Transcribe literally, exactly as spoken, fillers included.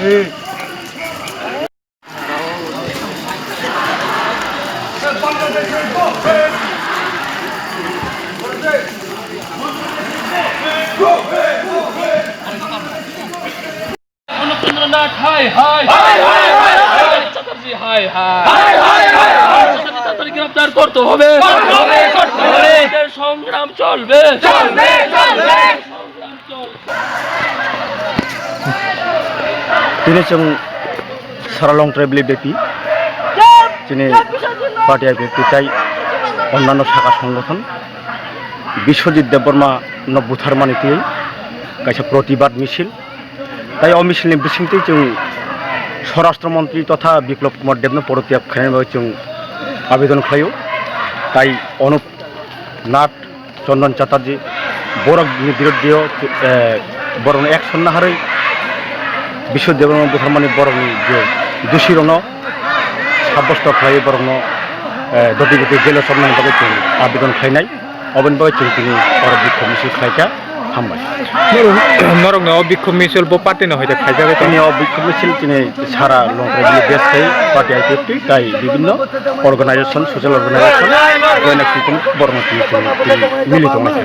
অনুপেন্দ্রনাথ হায় হায়। হায় হায় হায় হায়। চ্যাটার্জি হায় হায়। হায় হায় হায় হায়। তাড়াতাড়ি গ্রেফতার করতে হবে। করতে হবে, করতে হবে। আমাদের সংগ্রাম চলবে। চলবে, চলবে। সংগ্রাম চলবে। Tini chwng sara Longtrai valley bepi chini party I P F T tai onnanno sakha songgothon Biswajit Debbarma no butharmani twi kaisa protibad misil. Tai o misilni bisingtwi chwng Swarashtra Montri totha Biplab Kumar Debno porotyag khainani bagwi chwng abedon khlaio. Tai Anup Nath, Chandan Chatterjee borokni birodhio, eh, borokno action naharwi Biswajit Debbarma butharmani borokni je dusirokno sabbosto khlaiwi borokno, eh, doti doti jelo chobnani bagwi chwng abedon khlainai. Oboni bagwi chwng tini oro bikhok misil khlaikha. Hambai. Norok, norokni o bikhok misil bo party no hoite khaijagwi tong? Tini o bikhok misil tini sara Longtrai valley base khai party I P F T tai bibinno organization, social organization, joint action committee borokno tini chwng tini mili tonglaikha.